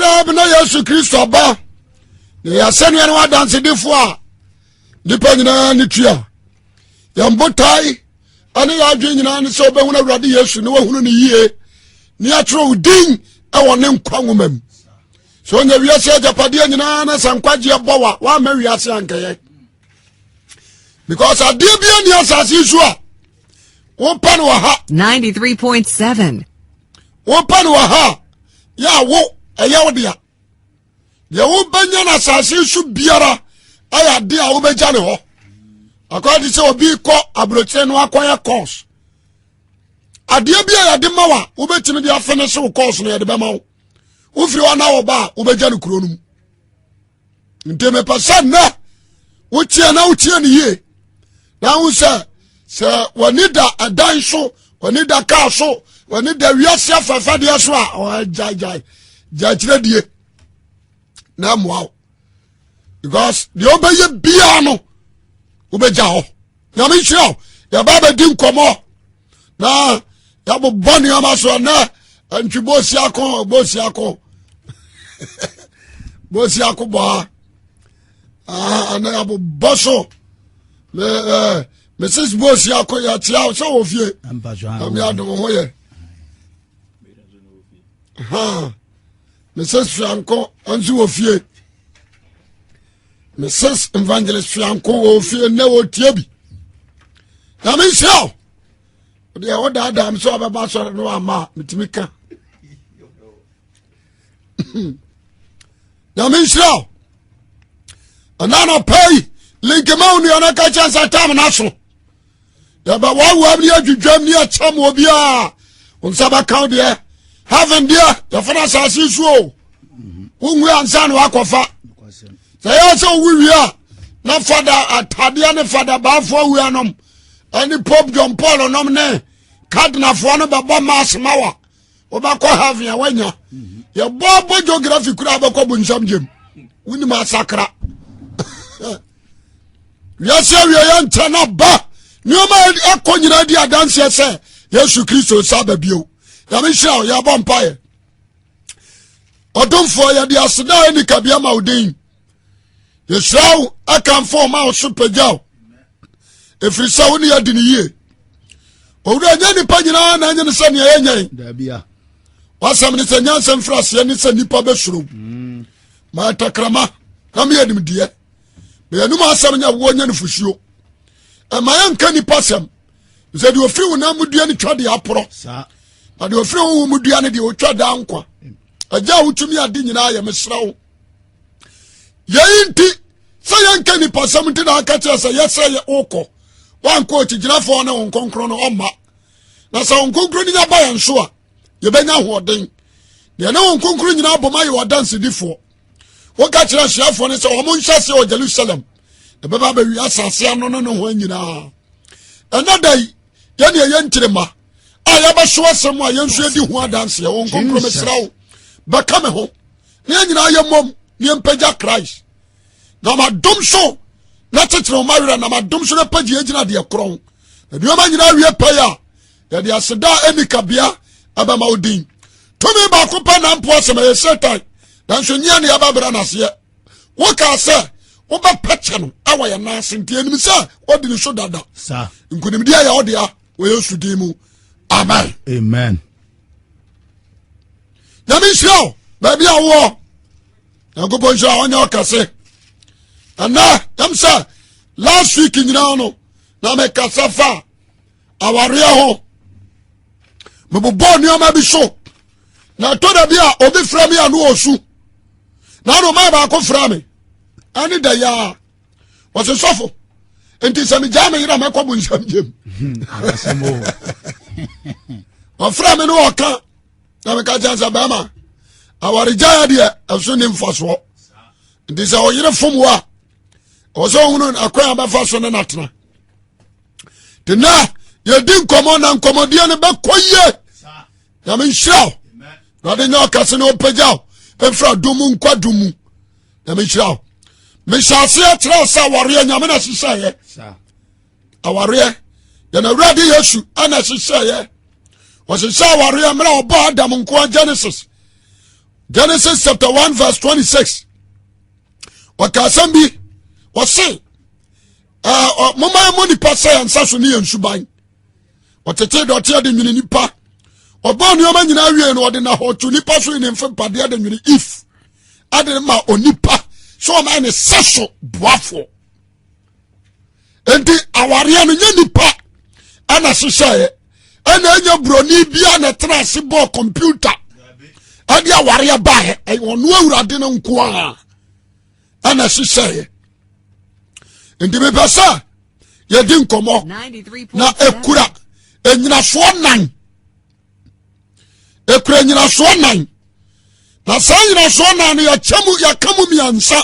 Kakraa bi na Yesu Kristo aba na yɛ asɛnnua no adansedifoɔ a nnipa nyinaa ne tua. Yɛn botae ɛne yɛn adwene nyinaa ne sɛ wobɛhunu Awurade Yesu na wahunu no yie ne atwerɛ wo din ɛwɔ ne nkwa nwoma mu. Sɛ ɔnya wiase agyapadeɛ nyinaa na sɛ nkwagyeɛ bɔ wa woamma wiase ankɛyɛ because adeɛ bi ani asase so a wopɛ no wɔ ha 93.7. Wopɛ no wɔ ha yɛ a wo ɛyɛ wo dea. Deɛ wobɛnya no asase so biara ɛyɛ adeɛ a wobɛgya ne hɔ. Akɔyɛ te sɛ obi kɔ aburokyire no akɔyɛ course. Adeɛ bi a yɛde ma wa wobɛtumi de afene so wo course no yɛde bɛma wo. Wofiri hɔ na wɔba a wobɛgya no kuro no mu. Nti mepɛ sɛ nnɛ wotie na wotie no yie na wo sɛ sɛ w'ani da ɛdan so, w'ani da kaa so, w'ani da wiase afɛfɛdeɛ so a, ɔgyaegyae gyakyerɛ die na mmoa wo because deɛ wobɛyɛ biara no wobɛgya hɔ. Nyame nhyira wo. Yɛba bɛdi nkɔmmɔ na yɛabobɔ nneɛma so ɛnɛ. Ntwi bosiako bosiako bosiako bɔ ha ɛnɛ yɛabobɔ so. Me Mrs Bosiako, yɛkyea wo sɛ wɔ fie. Nyame adom ho yɛ. Mrs Fianko nso wɔ fie. Mrs Evangelist Fianko wɔ fie nnɛ wɔtie bi. Nyame nhyira wo. Deɛ wodaadaa m sɛ ɔbɛba sɔre no ama a metumi ka. Nyame nhyira wo. Ɛna anɔpa yi linkema wo nua no ka kyɛn sɛ tam no aso. Yɛbɛwoawoam ne adwidwam ne akyɛm wɔ biaa wo nsa bɛka wo deɛ. Heaven deɛ yɛfa no asase so o. Wonwu ansa na woakɔfa. Sɛ yɛ sɛ wowu wie a na fada atadeɛ ne fada baafoɔ awuanom ɛne Pope John Paul nom ne cardinalfoɔ no bɛbɔ mass ma wa wobɛkɔ heaven a woanya. Yɛbɔ bɔ geography koraa bɛkɔ bonsam gyem. Wonim asakra wiase awieyɛ nkyɛ no ba. Nneɛma ɛkɔ nyinaa di adanseɛ sɛ Yesu Kristo nsa ba bio. Nyame nhyira wo. Yɛbɔ mpaeɛ. Ɔdomfoɔ, yɛde aseda a ɛni kabea ma wo din. Yɛhyira wo, ɛkamfo ma wo so, pagya wo, ɛfiri sɛ wo ne yɛdi no yie. Owura, nyɛ nnipa nyinaa na ɛnyɛ ne sɛ nea yɛnyɛn. Wasɛm ne sɛ nyansa mfiri aseɛ ne sɛ nnipa bɛsuro. Ma takrama na meyɛ nimdeɛ ma yɛnum asɛm nyɛ woɔ nyɛ nufusuo. Ɛma yɛnka nnipa sɛm sɛ deɛ ɔfiri wo nan mu dua no twa deɛ aporɔ, na deɛ ɔfiri wo mu dua no deɛ ɔtwa daa nkwa. Agya a wotumi ade nyinaa yɛ, mesrɛ wo, yɛyi nti sɛ yɛnka nnipa sɛm nti na aka kyerɛ sɛ yɛsɛ yɛ wokɔ woankɔ okyigyinafoɔ ne wo nkonkron no ɔmma. Na sɛ wo nkonkron no nya ba yɛn so a, yɛbɛnya ahoɔden deɛ ne wo nkonkron nyinaa bɔ ma yɛ w'adansedifoɔ. Woka kyerɛ asuafoɔ no sɛ wɔn nhyɛ aseɛ wɔ Jerusalem, ɛbɛba abɛwie asase ano no ne ho nyinaa. Ɛnɛ da yi yɛne ɛyɛ nkyerema a yɛbɛso asɛm a yɛn nso yɛdi ho adanseɛ. Wo nkonkron, mesrɛ wo, bɛka me ho ne yɛn nyinaa yɛ mmom ne yɛmpagya Christ na madom so na kyekyere wo ma werɛ na madom so na pagye yɛgyina deɛ korɔn na nneɛma nyinaa wie pɛyɛ a yɛde aseda a ɛni kabea ɛbɛma wo din. Tumi baako pɛ na mpo asɛm ɛyɛ Satan, nanso nyia ne yɛbɛbrɛ n'aseɛ. Wokaa sɛ wobɛpɛ kyɛ no ɛwɔ yɛn nan ase, nti ɛnim sɛ wodi ne so dada. Nkonimdi ayɛ wo dea wɔ Yesu din mu, amen. Amen. Nyame nhyira wo baabi a wowɔ. Nyankopɔn nhyira ɔnyɛ ɔkɛse. Ɛnɛ yɛm sɛ last week nyinaa no na mekasa fa awareɛ ho, mebobɔ nneɛma bi so. Na ɛtɔ da bi a obi frɛ me a no ɔsu na ano ɔmaa baako frɛ me ɛne da yaa wɔse sɔfo, nti sɛ megyaa me yerɛ mɛkɔ bo nsɛm gyem. Ɔfrɛ me ne ɔka na meka kyɛn sɛ bɛrima awaregyaeɛ deɛ ɛso ne mfasoɔ, nti sɛ ɔyere fom wo a ɔwɔ sɛ ɔhunu akwan a bɛfa so ne natena. Nti nɛ yɛdi nkɔmmɔ na nkɔmmɔdeɛ no bɛkɔ yie. Nyame nhyira wo. Awurade nyɛ ɔkɛse ne ɔmpagya wo ɛmfiri adom mu nkɔ adom mu. Nyame nhyira wo. Mehyɛ aseɛ kyerɛ sɛ awareɛ Nyame na hyehyɛeɛ. Awareɛ yɛn Awurade Yesu ɛna hyehyɛeɛ. Ɔhyehyɛ awareɛ mmerɛ ɔbɔ Adam nkoa, Genesis. Genesis chapter 1 verse 26 ɔka asɛm bi ɔse moma yɛmmɔ nipa sɛ yɛn nsa so ne yɛn suban. Ɔtete dɔteɛ de nwene nipa. Ɔbɔɔ nneɛma nyinaa wie no ɔde nahɔto nipa so ne mfe mpadeɛ de nwene if ɛde ma onipa sɛ ɔma ne sɛ so boafoɔ. Enti awareɛ no nyɛ nipa ɛna hyehyɛeɛ ɛna ɛnyɛ buroni bia na ɛtena ase bɔɔ kɔmputa ɛde awareɛ baeɛ. Ɛyɛ ɔno awurade no nko a ɛna hyehyɛeɛ. Nti mepɛ sɛ yɛdi nkɔmmɔ na ɛkura ɛnyinasoɔ nan, ɛkura nyinasoɔ nan, na saa nyinasoɔ nan no yɛkyɛ mu, yɛka mu mmiɛnsa,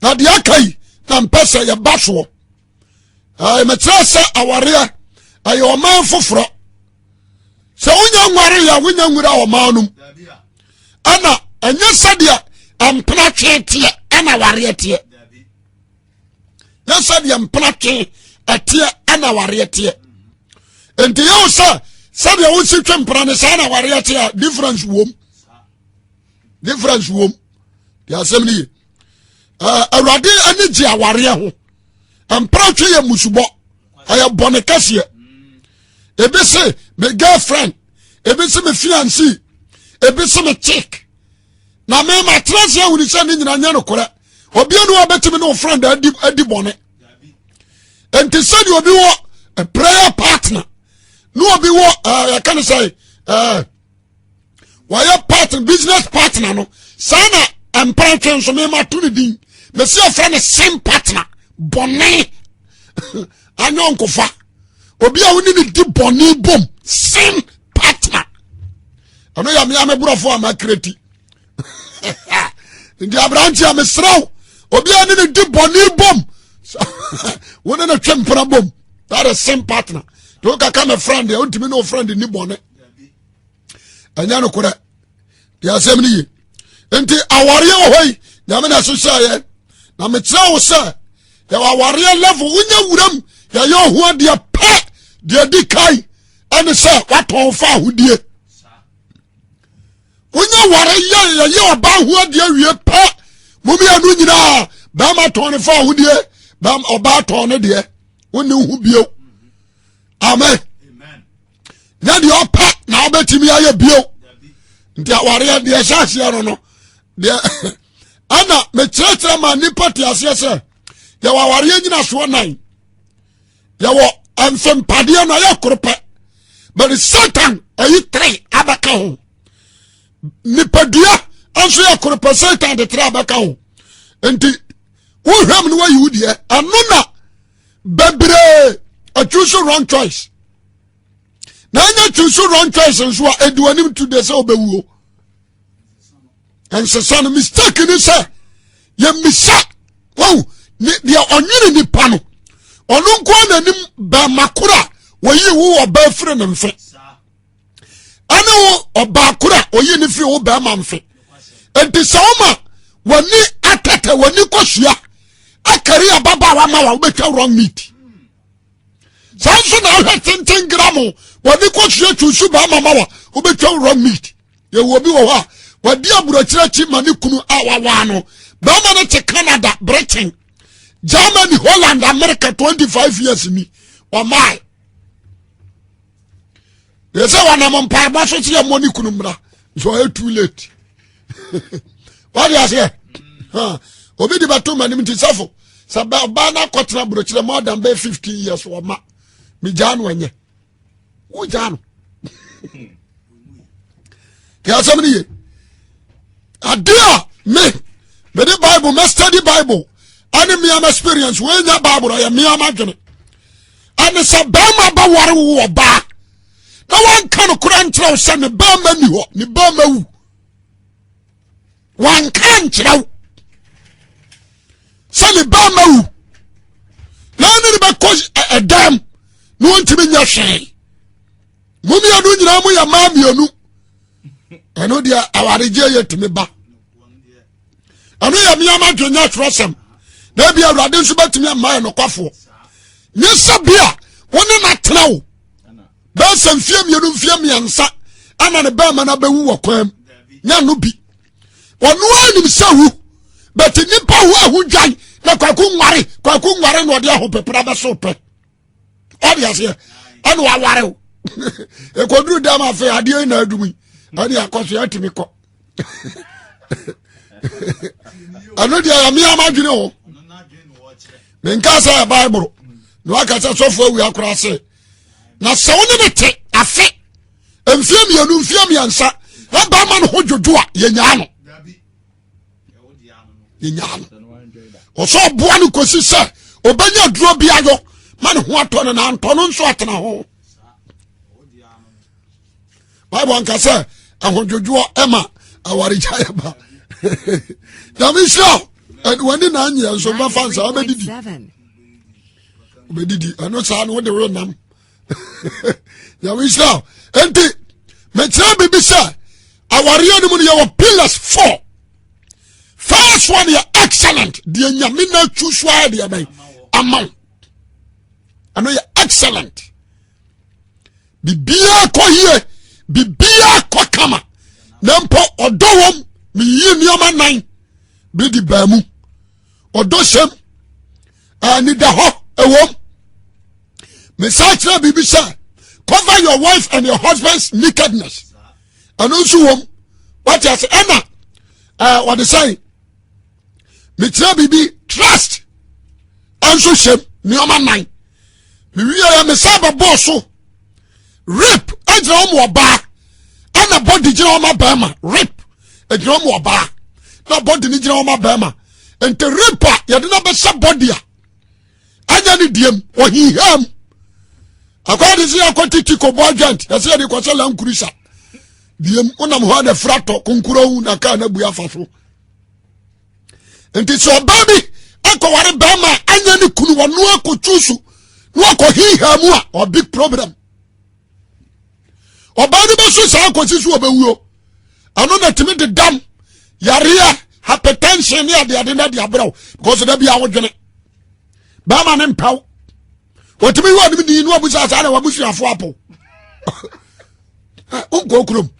na deɛ aka yi na mpɛ sɛ yɛba soɔ. Mekyerɛ sɛ awareɛ ɛyɛ ɔman foforɔ. Sɛ wonya nware yɛ wonya nwura ɔman no mu, ɛna ɛnyɛ sɛdeɛ mpena twe teɛ ɛna awareɛ teɛ. Nyɛ sɛdeɛ mpena twe ɛteɛ ɛna awareɛ teɛ. Nti yɛwo sɛ sɛdeɛ wosi twe mpena no saa na awareɛ teɛ a, difference wom, difference wom. Deɛ asɛm no ye, awurade ani gye awareɛ ho. Mpena twe yɛ musubɔ, ɛyɛ bɔne kɛseɛ. Ebi se me girlfriend, ebi se me fiancé, ebi se me chick. Na me ma tena se ahunu sɛ ne nyina nyɛ nokorɛ. Obi anu a bɛtumi ne wo friend adi adi bɔne. Nti sɛdeɛ obi wɔ prayer partner na obi wɔ ɛɛ yɛka ne sɛ wɔyɛ partner, business partner no, saa na mpratwe nso mema to ne din. Mesi afrɛ no sin partner, bɔne anyɔnkofa, obi a wone ne di bɔne bom, sin partner. Ɛno yɛ mea me borɔfo a makreti. Nti aberante a mesrɛ wo, obi a ne ne di bɔne bom, wo ne ne twe mpena bom, that is sin partner. Nti wokaka me friend deɛ, wontumi ne wo friend ni bɔne, ɛnyɛ nokorɛ. Deɛ asɛm no ye. Nti awareɛ wɔ hɔ yi, nyame na ɛhyehyɛeɛ. Na mekyerɛ wo sɛ yɛwɔ awareɛ level. Wonya wuram yɛyɛ ɔho adeɛ pɛ, deɛ di kan ɛne sɛ woatɔn fa ahodie. Wonya ware yɛ yɛyɛ ɔbaa ho adeɛ wie pɛ, mo mmienu nyinaa, bɛrima tɔn ne fa ahodie, ɔbaa tɔn ne deɛ, wonni ho bio. Amen. Nyɛ deɛ ɔpɛ na wobɛtumi ayɛ bio. Nti awareɛ deɛ ɛhyɛ aseɛ no no deɛ ɛna mekyerɛkyerɛ ma nnipa te aseɛ sɛ yɛwɔ awareɛ nyinasoɔ nan. Yɛwɔ mfempadeɛ no ɛyɛ koro pɛ, but Satan ayi tere abɛka ho. Nipadua nso yɛ koro pɛ, Satan de tere abɛka ho. Nti wohwɛm no wayi wo deɛ, ɛno na bebree choose wrong choice. Na ɛnyɛ choose wrong choice nso a ɛdi w'anim to de sɛ wobɛwuo. Ɛnsesa no mistake ni sɛ yɛmmisa wɔn deɛ ɔnwene nipa no, ɔno nko ara n'anim bɛrima koro a wɔyi wo ɔbaa firi ne mfe, ɛne wo ɔbaa koro a ɔyi ne firi wo bɛrima mfe. Nti sɛ woma w'ani atɛtɛ w'ani kɔsua akari ababaawa ma wa, wobɛtwa wrong meat. Saa nso na ahwɛ tenten gram w'ani kɔsua tusu bɛrima ma wa, wobɛtwa wrong meat. Yɛwɔ obi wɔ hɔ a wadi aburokyerɛ akyi ma ne kunu a wawaa no, bɛrima no te Canada, Britain, Germany, Holland, America 25 years ni ɔmae. Yɛ sɛ wɔnam mpaebɔ so sɛ yɛmmɔ ne kunu mmra nso ɔyɛ too late. Wade aseɛ, obi de bɛto m'anim nti sɛfo sɛ ɔbaa no akɔtena aburokyerɛ more than bɛyɛ 15 years, wɔma megyaa no, ɛnyɛ wogyaa no. Kɛ asɛm no ye. Ade a me mede Bible mɛ study Bible ɛne mmea ma experience, wɔanya Bible ɛyɛ mmea ma dwene, ɛne sɛ bɛrima bɛware wo ɔbaa na wanka no kora nkyerɛ wo sɛ ne bɛrima ni hɔ, ne bɛrima wu, wanka nkyerɛ wo sɛ ne bɛrima wu na ɛne ne bɛkɔ ɛdɛm na wɔntumi nyɛ hwee. Mo mmienu nyinaa mo yɛ mmaa mmienu. Ɛno deɛ awaregyeɛ yɛ tumi ba. Ɛno yɛ mmea ma dwenya atwerɛsɛm na ebi awurade nso bɛtumi ama yɛ nokwafoɔ. Nye sɛ bi a wo ne no atena wo bɛyɛ sɛ mfie 2, mfie 3, ɛna ne bɛrima no abɛwu wɔ kwan mu. Nyɛ no bi. Ɔno ara nim sɛ wu bɛte nipa ho ahu dwan na kwaku nware kwaku nware na ɔde ahopepra bɛso pɛ. Ɔde aseɛ ɛna waware o. Ekɔduru dɛm afei adeɛ yi na adum yi ɛne akɔ so yɛatumi kɔ. Ɛno deɛ yɛ mmea madwene o. Menka sɛ yɛ Bible na waka sɛ sɔfo awi akora ase na sɛ wo ne ne te afe mfie mmienu mfie mmiɛnsa na bɛrima no ho dwodwo a yɛnyaa no yɛnyaa no ɔsɛ ɔboa no kɔsi sɛ ɔbɛnya duro bi ayɔ ma ne ho atɔ no na antɔ no nso atena ho bible anka sɛ ahodwodwoɔ ɛma awaregya yɛ ba nyame nhyira w'ani na anyeɛ nso bɛfa nsa wobɛdidi wobɛdidi ɛno saa no wode wo nam nyame nhyira enti mekyerɛ biribi sɛ awareɛ no mu no yɛwɔ pillars four first one yɛ excellent deɛ nyame na atwu so ayɛ deɛ bɛn ama wo ɛno yɛ excellent biribiara kɔ yie biribiara kɔ kama na mpo ɔdɔ wɔm meyiyi nneɛma nan bi de baa mu ɔdɔ hyɛm anidahɔ ɛwɔm mesan kyerɛ biribi sɛ cover your wife and your husband's nakedness ɛno nso wɔm wate ase ɛna ɛɛ wɔde sɛn mekyerɛ biribi trust ɛnso hyɛm nneɛma nan mewie yɛ mesan bɛbɔɔ so rape ɛgyina wɔn ɔbaa ɛna bɔdi gyina wɔn abɛɛma rape ɛgyina wɔn ɔbaa na bɔdi no gyina wɔn abɛɛma nti rape a yɛde no bɛhyɛ bɔdi a ɛnyɛ ne diem ɔhinham akɔyɛ de sɛ yɛakɔ titi kɔbɔ adwant yɛsɛ yɛde kɔhyɛ lankurisa diem wonam hɔ a na fira tɔ konkurɔn na kaa na bu afa so nti sɛ ɔbaa bi akɔware bɛrima a anyɛ ne kunu wɔno akɔtu so na wakɔ hiha mu a ɔ big problem ɔbaa no bɛso saa akɔsi so ɔbɛwuo ɛno na tumi dedam yareɛ hypertension ne adeade no de abrɛw because da bia wodwene bɛrima ne mpɛw wɔtumi yɛ ɔnom din ne wabusa saa na wabusuafoɔ apo wonkɔ kurom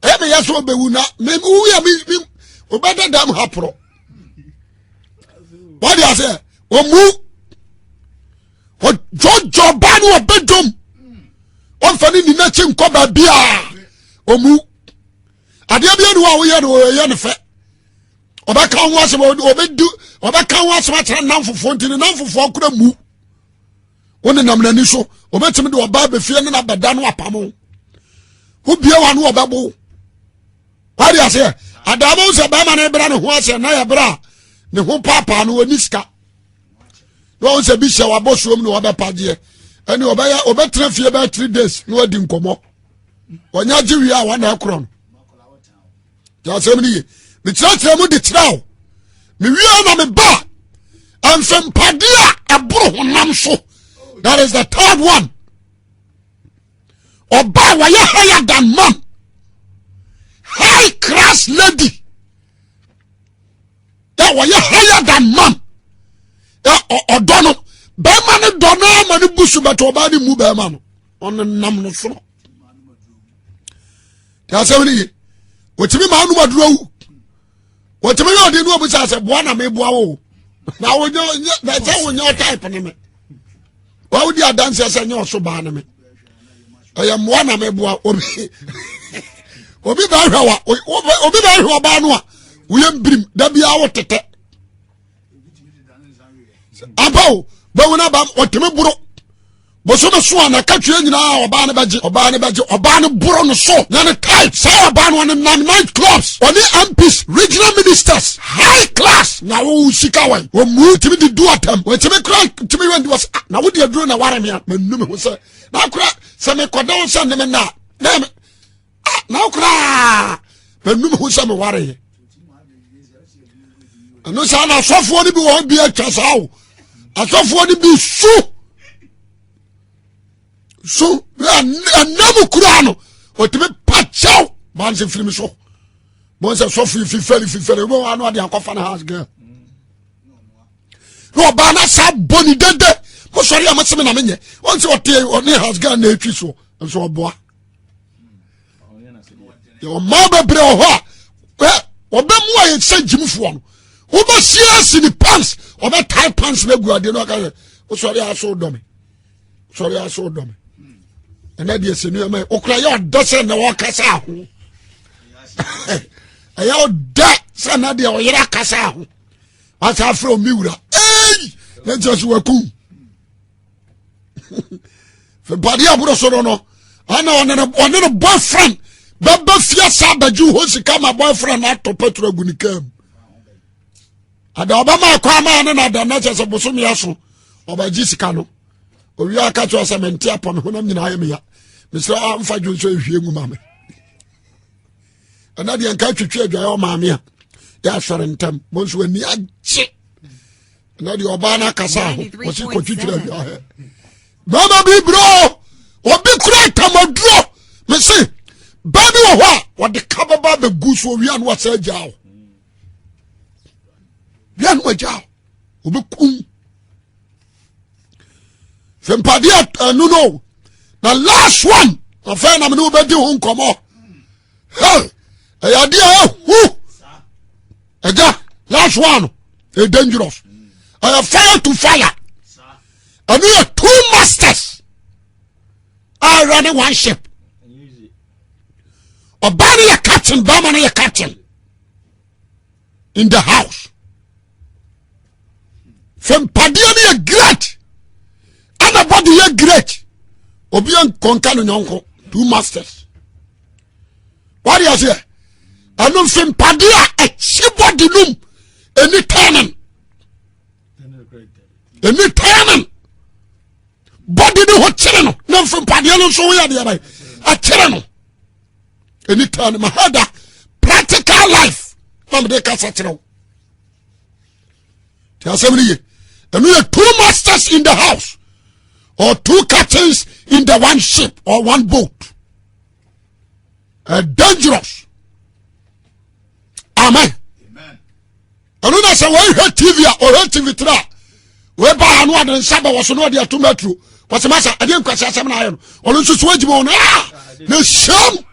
ɛyɛ meyɛ sɛ ɔbɛwu na mewu a wobɛda dam ha porɔ wade aseɛ ɔmu ɔdwɔdwɔ ba no ɔbɛdwom ɔmfa ne nina kyi nkɔ baabiaa ɔmu adeɛ bia ne hɔ a woyɛ no ɔyɛ no fɛ ɔbɛka ho asɛm ɔbɛdu ɔbɛka ho asɛm akyerɛ namfofoɔ nti ne namfofoɔ kora mu wo nenam n'ani so ɔbɛtumi de ɔbaa bɛfie ne nabɛda no apamo wobie wa no ɔbɛbo wade aseɛ adaama wo sɛ bɛrima no bra ne ho aseɛ na yɛ berɛ a ne ho paapaa no ɔni sika na ɔhu sɛ bi hyɛ wabɔ suom na wabɛpagyeɛ ɛne ɔbɛyɛ ɔbɛtena fie bɛyɛ three days na wadi nkɔmmɔ ɔnya gye wie a wana ɛkorɔ no yɛ asɛm no ye mekyerɛkyerɛ mu de kyerɛ wo mewie na meba mfempadeɛ a ɛboro honam so that is the third one ɔbaa wɔyɛ higher than man high class lady yɛ wɔyɛ higher than man yɛ ɔdɔ no bɛrima no dɔ no ama no bu so bɛtɛ ɔbaa no mu bɛrima no ɔnenam no soro te asɛm no ye wɔtumi ma anom aduro wu wɔtumi yɛ ɔde no ɔbu sɛ sɛ boa na meboa wo na wonyɛ na sɛ wonyɛ type ne me wawodi adanseɛ sɛ nyɛ ɔso baa ne me ɛyɛ mmoa na meboa obi obi bɛhwɛ wa obi bɛhwɛ ɔbaa no a woyɛ mbirim da biara wo tetɛ aba o bɛwo no aba ɔtumi boro bosome so a n'akatua nyinaa ɔbaa no bɛgye ɔbaa no bɛgye ɔbaa no boro no so na ne type saa ɔbaa no ɔne nam night clubs ɔne MPs regional ministers high class na wo sika wɔn wɔn mu tumi de du atam wɔtumi kura tumi wɛn di wɔ sɛ ah, na wo de aduro na ware mi a ma nu mi ho sɛ na akora sɛ mekɔda wo sɛ ne me na na me ah, na akora ma nu mi ho sɛ me ware yɛ ɛno saa na asɔfoɔ no bi wɔ hɔ bi atwa saa o asɔfoɔ no bi su so ɛnam kura no ɔtumi pa kyɛw banse firim so bɔn sɛ sɔfo yi fifɛri fifɛri wobɛ wɔn ano ade akɔfa no house girl na ɔbaa no saa bɔ ne dede mo sɔre a mo se me na menyɛ wɔn sɛ ɔte ɔne house girl na etwi soɔ nso ɔboa. Yɛwɔ mmaa bebree wɔ hɔ a wɔbɛmu a yɛsɛ gyimfoɔ no wobɛsie asi ne pants ɔbɛtae pants no agu adeɛ no aka sɛ wosɔre aso dɔ me sɔre aso dɔ me ɛnɛ deɛ sɛ nneɛma yi okura yɛ ɔdɛ sɛ na wɔkasa ho ɛyɛ ɔdɛ sɛ na deɛ ɔyere akasa ho wasa afrɛ omi wura ei na nkyɛn so wakum fipade aboro so no no ana ɔne ne ɔne ne boyfriend bɛbɛ fie saa abɛgye hɔ sika ma boyfriend atɔ petrol agu ne kaa mu ada ɔbɛma akɔ ama ne na ada na kyɛ sɛ bosome aso ɔbɛgye sika no owie aka kyerɛ sɛ mente apɔ me honam nyinaa yɛ meya mesrɛ amfa dwo nso ɛhwie ngu ma me ɛna deɛ nka twitwi adwaeɛ ɔmaame a yɛ asɔre ntɛm mo nso ani agye ɛna deɛ ɔbaa no akasa ho ɔsi kɔtwitwiri adwaeɛ bɛrima bi brɛ obi kura tamaduro mese baa bi wɔ hɔ a wɔde ka bɛba bɛgu so owia no wasɛ agya o wia no agya o obɛkum fempadeɛ ɛno no na last one afei na mene wobɛdi ho nkɔmmɔ hell ɛyɛ adeɛ ɛhu ɛgya last one ɛyɛ dangerous ɛyɛ fire to fire ɛno yɛ two masters a running one ship ɔbaa no yɛ captain bɛrima no yɛ captain in the house fɛmpadeɛ no yɛ great ɛna bɔde yɛ great obi nkɔnka no nyɔnko two masters wade aseɛ ɛno mfempadeɛ a akyi bɔde nom ɛni tɛnen ɛni tɛnen bɔde ne ho kyere no na mfempadeɛ no nso woyɛ deɛ bɛyɛ ɛkyere no ɛni tɛnen mahada practical life na mede kasa kyerɛ wo nti asɛm no ye ɛno yɛ two masters in the house or two captains in the one ship or one boat uh, dangerous amen ɛno na sɛ wɔhwɛ tv a ɔhwɛ tv tra a wɔba ha no ɔde nsa bɛwɔ so na ɔde ato metro wɔsɛ masa ɛdeɛ nkwasi asɛm na ayɛ no ɔno nso so agyima wɔn ah na hyɛm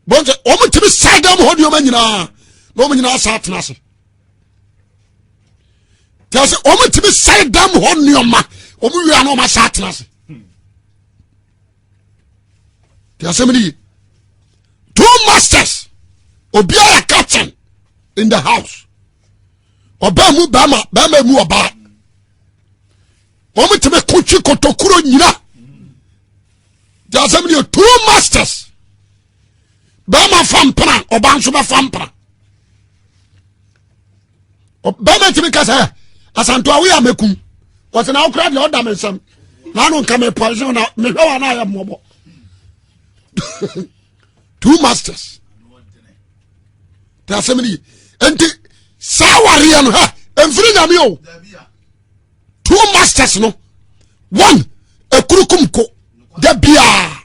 bɔn sɛ wɔn tumi sa dɛm hɔ nneɛma nyinaa na wɔn nyinaa sa atena ase kyerɛ sɛ wɔn tumi sa dɛm hɔ nneɛma wɔn wia na wɔn asa atena ase te asɛm no ye two masters obiara captain in the house ɔbaa mu bɛrima bɛrima mu ɔbaa wɔn tumi ko twi kotokuro nyina te asɛm no ye two masters bɛrima fa mpena ɔbaa nso bɛfa mpena bɛrima tumi ka sɛ asanto a woyɛ amɛkum wɔsɛ na wokora deɛ ɔda me nsɛm na ano nka me poison na mehwɛ wa na ayɛ mmɔbɔ two masters te asɛm no ye nti saa wareɛ no hɛ ɛmfiri nyame o two masters no one ɛkurukum ko da biaa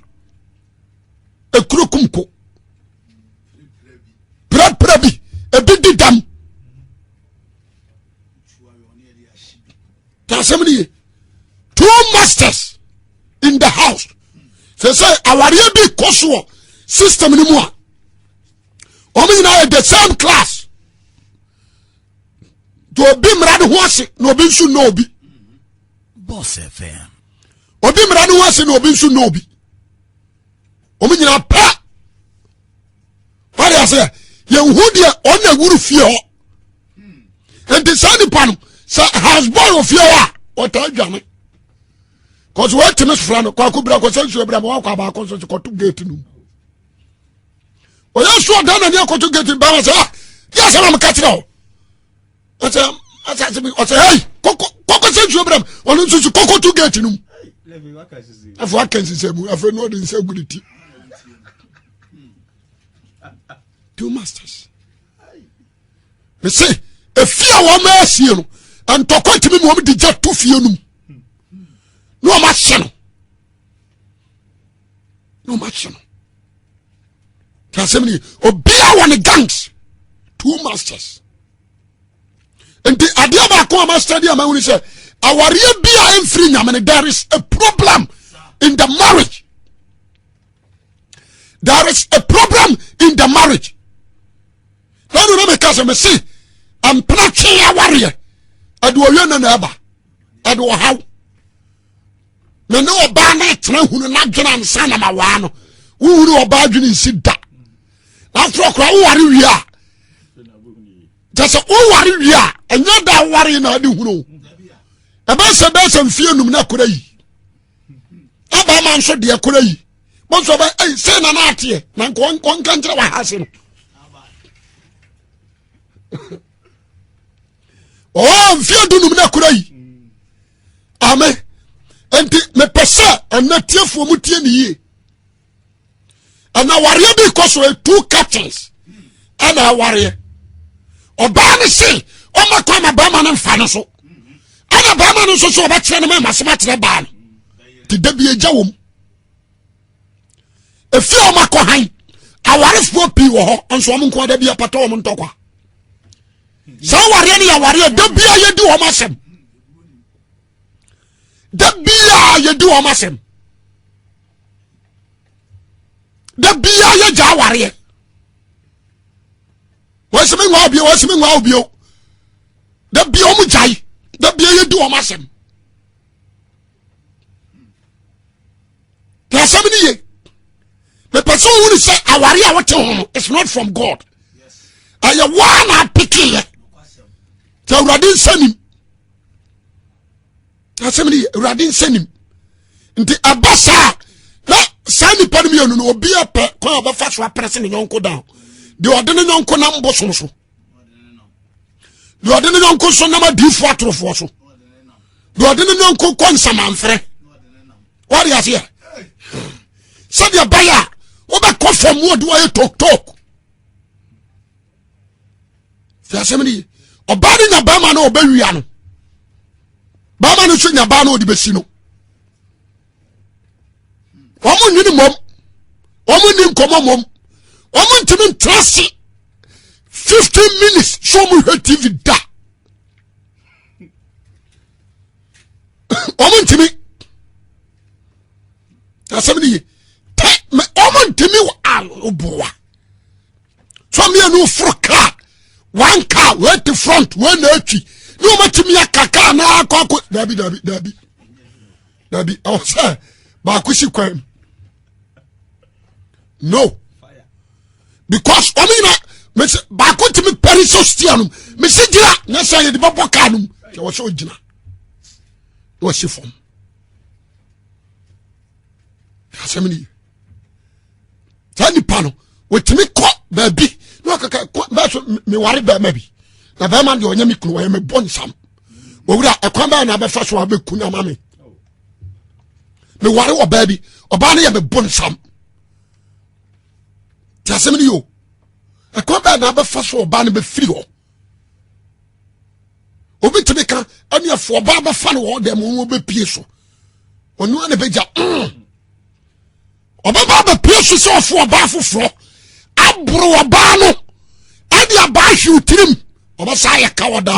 ekurukum ko pirapira bi ebi di dam ta asɛm no ye two masters in the house sɛ sɛ awareɛ bi kɔ soɔ system no mu a wɔn nyinaa yɛ the same class nti obi mmara ne ho ase na obi nso nnɔ obi Boss FM. Obi mmara ne ho ase na obi nso nnɔ obi. Wɔn nyinaa pɛ. Wade aseɛ yɛnhu deɛ ɔna wuru fie hɔ. Nti saa nipa no sɛ house boy wɔ fie hɔ a ɔtaa dwane. Kɔsɛ wɔatumi sofra no kɔ akɔ bira kɔsɛ nsuo bira ma wakɔ abaako nso so kɔto gate no mu. Ɔyɛ nso ɔdan n'ani akɔto gate no bɛrɛ sɛ ah yɛ asɛm a meka kyerɛ wo. Ɔsɛ asase bi ɔsɛ hei kɔkɔ kɔkɔ sɛ nsuo brɛm ɔno nso so kɔkɔ to gate no mu. Afei waka nsesɛ mu afei na ɔde nsa gu ne ti. Two masters. Mese efi a wɔn asie no ntɔkwa tumi mu wɔn de gya to fie no mu na wɔn ahyɛ no na wɔn ahyɛ no. Tí asɛm ni obiara wɔ ne gangs two masters. Nti adeɛ baako a ma study a ma wuni sɛ awareɛ bi a ɛmfiri nyame no there is a problem in the marriage. There is a problem in the marriage. Lẹ́nu náà mi ka sẹ́ mi si mpena twe awareɛ ɛde ɔyɛ na na ɛba ɛde ɔhaw. Me ne ɔbaa no atena hunu n'adwene ansa na ma waa no wohunu ɔbaa adwene nsi da. N'aforɔ koraa woware wie a kyɛ sɛ woware wie a ɛnyɛ da woware na ade hunu ɛbɛsɛ bɛsɛ mfie num na kora yi. Abama nso deɛ kora yi. Bɔsɔ bɛ ɛyi sɛ na n'ateɛ na nkɔ nkɔ nka nkyerɛ wɔ ha se no. Ɔɔ mfie dunum na kora yi. Amen. Nti mepɛ sɛ ɛnɛ tiefoɔ mu tie ne yie. Ɛna awareɛ bi kɔ so two captains ɛna awareɛ. Ɔbaa no se ɔma kɔ ama bɛrima no mfa no so. Ɛna bɛrima no nso so ɔbɛkyerɛ no ma ɛma asɛm akyerɛ baa no. Te da bi agya wɔm. Efi a wɔn akɔ han awarefoɔ pii wɔ hɔ nso wɔn nko ada bi apata wɔn ntɔkwa. Saa awareɛ no yɛ awareɛ da bi a yɛdi wɔn asɛm. Da bi a yɛdi wɔn asɛm. Da bi a yɛgya awareɛ. Wɔn sɛ mi nwa obio, wɔn sɛ mi nwa obio. Da bi a wɔn gyae, da bi a yɛdi wɔn asɛm. Na asɛm no ye mepɛ sɛ wohunu sɛ aware a wote ho no is not from God ɛyɛ woa na apekeyɛ sɛ awurade nsa nim asɛm no ye awurade nsa nim nti ɛba saa na saa nipa no mmienu no obi apɛ kwan a ɔbɛfa so aprɛ se ne yɔnko down deɛ ɔde ne yɔnko nam bosom so deɛ ɔde ne yɔnko so nam adiifoɔ atorofoɔ so deɛ ɔde ne yɔnko kɔ nsamanfrɛ wɔde aseɛ sɛdeɛ ɛbɛyɛ a wobɛkɔ fam wɔde wɔyɛ toktok fi asɛm no ye ɔbaa no nya bɛrima no ɔbɛwia no bɛrima no nso nya baa no ɔde bɛsi no wɔn nwene mmom wɔn nni nkɔmmɔ mmom wɔn ntumi ntra se 15 minutes so wɔn hwɛ tv da wɔn ntumi asɛm no ye tɛ mɛ wɔn ntumi aboa so mmienu foro kaa one car wei te front wei na atwi ne wɔn atumi aka kaa na akɔ akɔ dabi dabi dabi dabi ɛwɔ sɛ baako si kwan no because wɔn nyina mesi baako tumi pɛri so stia no mesi gyina na sɛ yɛde bɛbɔ kaa no mu ɛwɔ sɛ ɔgyina na wɔsi fam asɛm ni saa nipa no wɔtumi kɔ baabi na wakaka kɔ bɛɛ so meware bɛrima bi na bɛrima deɛ ɔnyɛ me kunu ɔyɛ me bɔ nsam owura ɛkwan bɛyɛ na abɛfa so abɛku no ama me meware ɔbaa bi ɔbaa no yɛ me bɔ nsam te asɛm no yɛ o ɛkwan bɛyɛ na abɛfa so ɔbaa no bɛfiri hɔ obi tumi ka ɛne ɛfo ɔbaa bɛfa no wɔ dɛm wɔn bɛpie so ɔno ana bɛgya mm. Ɔbɛba abɛpue so sɛ ɔfo ɔbaa foforɔ aboro ɔbaa no ɛde abaa hwiw tirim ɔbɛsa ayɛ ka ɔda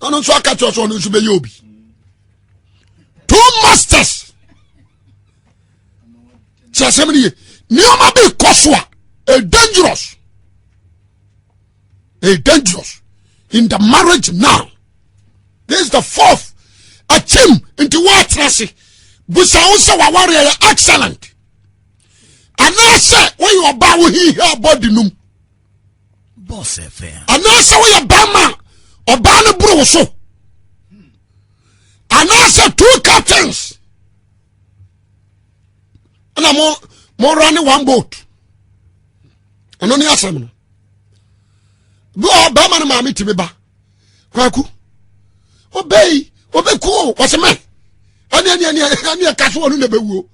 ɔno nso aka kyerɛ sɛ ɔno nso bɛyɛ obi two masters sɛ asɛm no ye nneɛma bi kɔ so a a dangerous a dangerous in the marriage now this is the fourth akyem nti woatena ase busa wo sɛ wawareɛ yɛ excellent anaasɛ woyɛ ɔbaa wohihia bɔde nom anaasɛ woyɛ bɛrima a ɔbaa no boro wo so anaasɛ two captains ɛna mo mo run one boat ɛno ne asɛm no bi wɔ bɛrima no maame tumi ba kwaku ɔbɛyi ɔbɛku o wɔsɛ mɛ ɛne ɛne ɛne ɛne ɛka so ɔno na ɛbɛwuo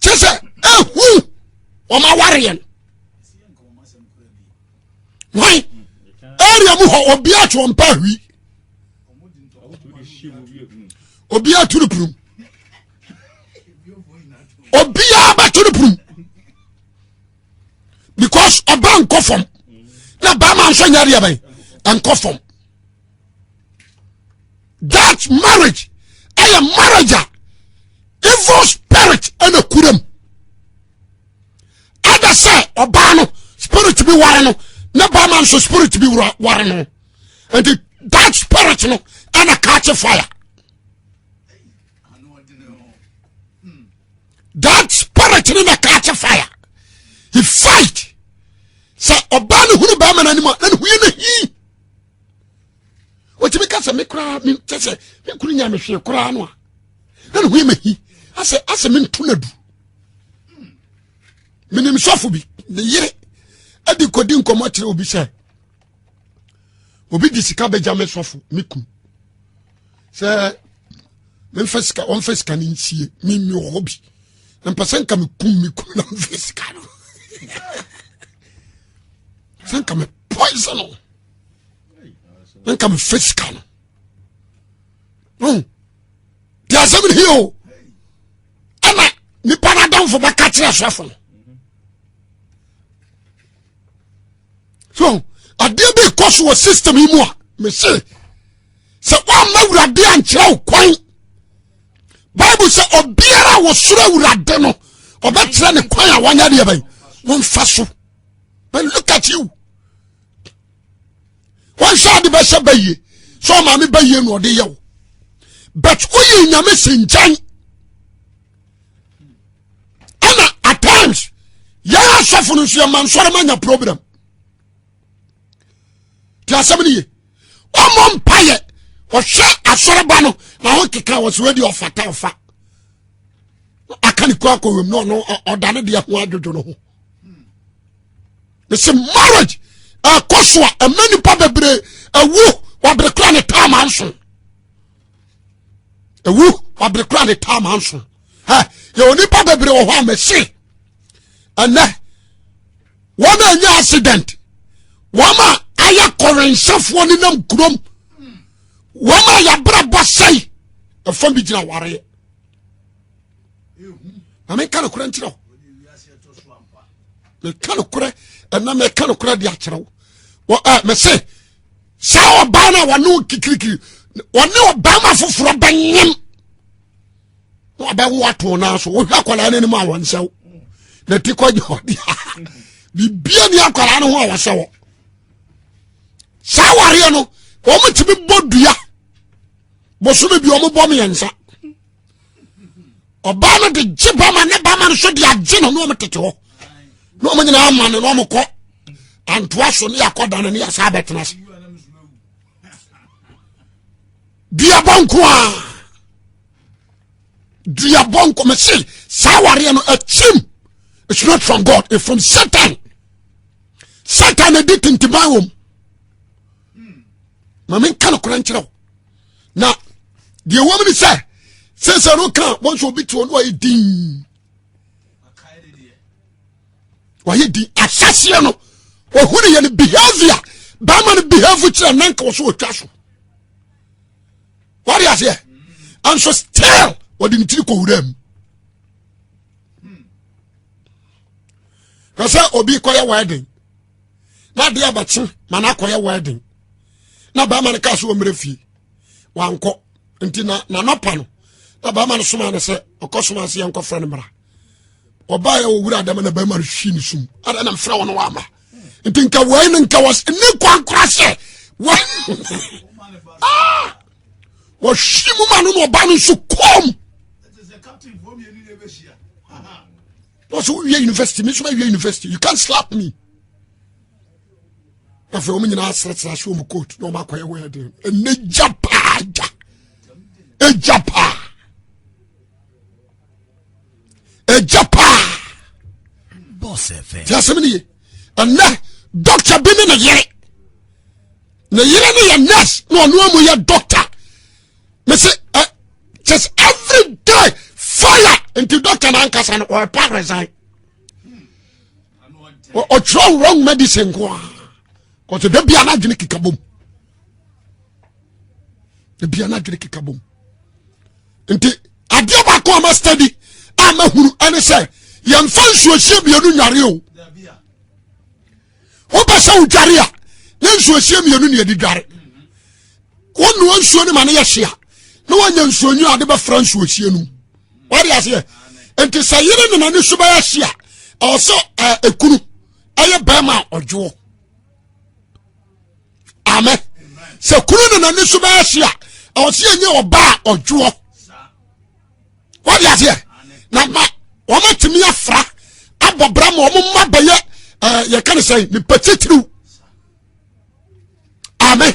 kyɛ sɛ ehu wɔn awareɛ no wɔn area mu hɔ obi atwe wɔn mpa ahwi obi atu no purum obiara bɛto no purum because ɔba nkɔ fam na bɛrima nso nyɛ deɛ bɛn nkɔ fam that marriage ɛyɛ marriage a. Evil spirit ɛna kura mu. Ada sɛ ɔbaa no spirit bi ware no ne bɛrima nso spirit bi ware no. Nti that spirit no ɛna catch fire. That spirit no na catch fire. He fight. Sɛ ɔbaa no hunu bɛrima no anim a na ne ho yɛ no hii. Wɔtumi ka sɛ me koraa me kyɛ sɛ me kunu nya me hwee koraa no a na ne ho yɛ mahi asɛ asɛ mento no adu. Menim sɔfo bi ne yere adi kɔdi nkɔmmɔ kyerɛ obi sɛ obi de sika bɛgya me sɔfo me kunu sɛ memfa sika ɔmfa sika no nsie memi wɔ hɔ bi na mpɛ sɛ nka mekum me kunu na mfa sika no sɛ nka me poison no na nka mefa sika no deɛ asɛm no hi o ɛna nipa no adamfo bɛka kyerɛ sɔfo no so adeɛ bi kɔ so wɔ system yi mu a mese sɛ woamma awurade ankyerɛ wo kwan bible sɛ obiara a wɔsoro awurade no ɔbɛkyerɛ ne kwan a wanyɛ deɛ bɛn wɔmfa so. But look at you, wɔnhwɛ ade bɛhyɛ bɛyie sɛ ɔmaame bɛyie na ɔde yɛ wo, but woyɛ nyame si nkyɛn. Ɛna at times yɛn asɔfo no nso yɛma nsɔre ma nya problem. Te asɛm no ye, ɔmmɔ mpayɛ ɔhwɛ asɔreba no na ho keka wɔ sɛ wadi ɔfata ɔfa aka ne kura akɔwam na ɔno ɔda ne deɛ ho adwodwo no ho. Mese marriage ɛkɔ so a ɛma nipa bebree ɛwu wabere kura ne taama nso ɛwu wabere kura ne taama nso ɛ yɛwɔ nipa bebree wɔ hɔ a mese ɛnɛ wɔn a ɛnyɛ accident, wɔn a ayɛ kɔrɛnhyɛfoɔ nenam kurom, wɔn a yɛabrabɔ sɛe ɛfam bi gyina wareɛ. Na menka nokorɛ nkyerɛ wo, meka nokorɛ ɛna meka nokorɛ de akyerɛ wo. Ɛ mese saa ɔbaa no a wɔne wo kikirikiri wɔne ɔbarima foforɔ bɛnyem na wabɛwo ato no so, wohwɛ akwadaa no anim a wɔnsɛ wo na ti kɔgye ɔde a biribia ni akwadaa no ho a wɔsɛ wɔ saa wareɛ no. Wɔn tumi bɔ dua bosome bi wɔn bɔ mmiɛnsa, ɔbaa no de gye bama ne bama no so de agye no na wɔn tete hɔ na wɔn nyinaa ama no na wɔn kɔ antoa so ne akɔ dan ne yasa abɛtena ase duabɔ nko a duabɔ nko mɛ se saa awareɛ no akyim. It's not from God, it's from Satan. Satan na di tintiman wɔm. Ma menka nokorɛ nkyerɛ wo na deɛ wɔm ne sɛ sɛsɛ no ka wɔn sɛ obi te hɔ no wayɛ din, wayɛ din ahyɛseɛ no ɔhu ne yɛ no behavior bɛrima no behave kyerɛ nanka wɔ so ɔtwa so wɔde aseɛ nso still wɔde ne tiri kɔwura mu hwɛ sɛ obi kɔyɛ wedding na adeɛ abɛkye ma no akɔyɛ wedding na bɛrima no kaa so ɔmmerɛ fie wankɔ nti na nanɔpa no na bɛrima no soma no sɛ ɔkɔ soma sɛ yɛnkɔfrɛ no mmara. Ɔbaeɛ ɔwura dɛm na bɛrima no hwi ne sum ada na mfrɛ wo no wama nti nka wei no nka wɔ ne kwankora sɛ ah! wɔhwi mu ma no na ɔba no nso kɔm na ɔsɛ wowie university, me nso mawie university, you can't slap me. Afei wɔn nyinaa serɛserɛ ahyɛ wɔn coat na wɔn akɔyɛ wedding. Ɛnɛ gya paa, gya egya paa, egya paa. Boss FM. Tí asɛm ni ye, ɛnɛ doctor bi ne ne yere, ne yere ne yɛ nurse na ɔno amu yɛ doctor. Mese ɛ just every day fire nti doctor n'ankasa no ɔrepa resign, ɔtwerɛ wrong medicine nko a kɔsɛ da bia n'adwene keka bom, da bia n'adwene keka bom. Nti adeɛ baako a ma study a mahunu ɛne sɛ yɛmfa nsuohyie mmienu nware o. Wopɛ sɛ wodware a ne nsuohyie mmienu ne yɛde dware. Wonoa nsuo no ma no yɛ hye a na woanya nsuo nwunu ade bɛfra nsuohyie no mu. Wade aseɛ? Nti sɛ yere ne n'ani so bɛyɛ hye a, ɛwɔ sɛ ekunu ɛyɛ bɛrima a ɔdwoɔ. Amen. Sɛ kunu ne n'ani so bɛyɛ hye a, ɛwɔ sɛ yɛnyɛ ɔbaa a ɔdwoɔ. Wade aseɛ? Na ma wɔn atumi afra abɔ bra ma wɔn mma bɛyɛ yɛka ne sɛ nipa titiriw. Amen.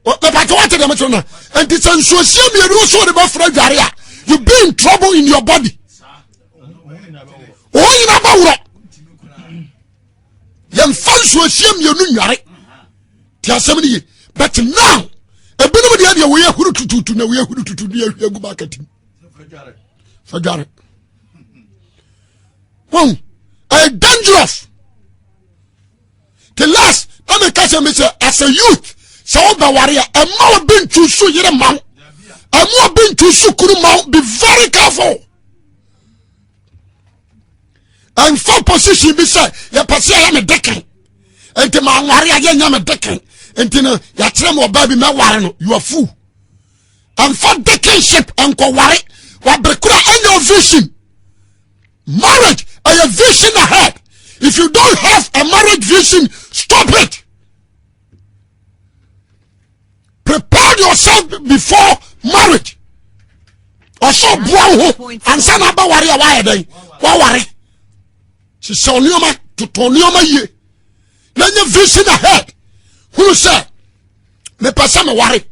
Mepatɛ wate deɛ mekyerɛ no. Nti sɛ nsuohyia mmienu so de bɛfra dware a, you be in trouble in your body. Wɔn nyinaa bɛworɔ. Yɛmfa nsuohyia mmienu nnware. Te asɛm no ye. But now, ebinom deɛ deɛ wɔyɛ huru tututu na wɔyɛ huru tutu ne yɛhwie agu bucket mu. Fa dware. Wɔn ɛyɛ dangerous. The last na meka sɛ me sɛ as a youth sɛ wobɛware a ɛma obi ntu so yere ma wo, ɛma obi ntu so kunu ma wo. Be very careful. Ɛnfa position bi sɛ yɛpɛ sɛ yɛyɛ me dekan nti ma nware a yɛnyɛ me dekan nti no yɛakyerɛ me ɔbaa bi mɛware no. You are fool. Ɛnfa dekanship nkɔware wabere kora ɛnyɛ vision. Marriage ɛyɛ vision ahead. If you don't have a marriage vision, stop it. Prepare yourself before marriage. Ɔsɛ ɔboa wo ho ansa na abɛware a wayɛ dɛn waware. Hyehyɛ nneɛma, totɔ nneɛma yie na nye vision ahead. Hunu sɛ mepɛ sɛ meware.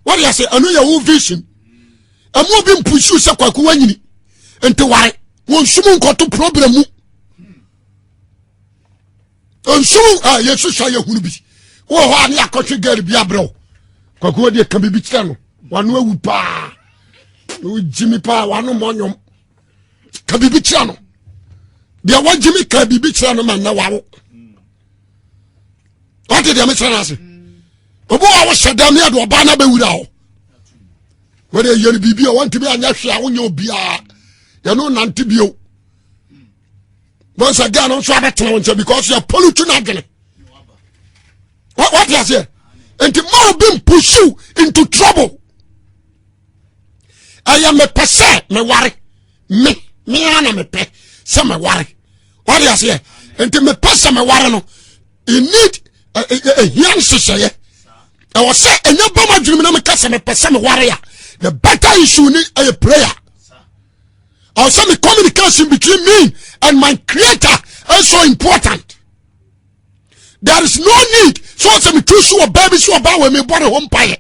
Wɔde ase ɛno yɛ wo vision. Ɛmu obi mpusu sɛ kwaku wanyini nti ware. Wɔn sum nkɔto problem mu. Nsum a yɛsusua yɛ hunu bi wɔ hɔ a ne akɔhwe girl bi abrɛw kwaku wɔ deɛ ka biribi kyerɛ no wano awu paa na wogyimi paa wano mmɔ nnwom ka biribi kyerɛ no deɛ wagyimi ka biribi kyerɛ no ma nnɛ wawo. Wate deɛ mekyerɛ no ase? Obi wɔ a wohyɛ dɛm ne ɛde ɔbaa no abɛwura hɔ wɔde yɛ no biribi a wɔntumi anyɛ hwee a wonyɛ obiara yɛno nante bio. Wɔn sɛ girl no nso abɛtena wɔn nkyɛn because yɛ pollute n'adwene. Wate aseɛ? Nti ma obi mpursue into trouble. Ɛyɛ mepɛ sɛ meware me me ara na mepɛ sɛ meware. Wate aseɛ? Nti mepɛ sɛ meware no, you need ehia nhyehyɛeɛ. Ɛwɔ sɛ ɛnyɛ bam adwene mu na meka sɛ mepɛ sɛ meware a, the better issue ni ɛyɛ prayer. Ɛwɔ sɛ me communication between me and my creator is so important. There is no need so sɛ metu so ɔbaa bi so ɔbaa wɔ mebɔ ne ho mpaeɛ.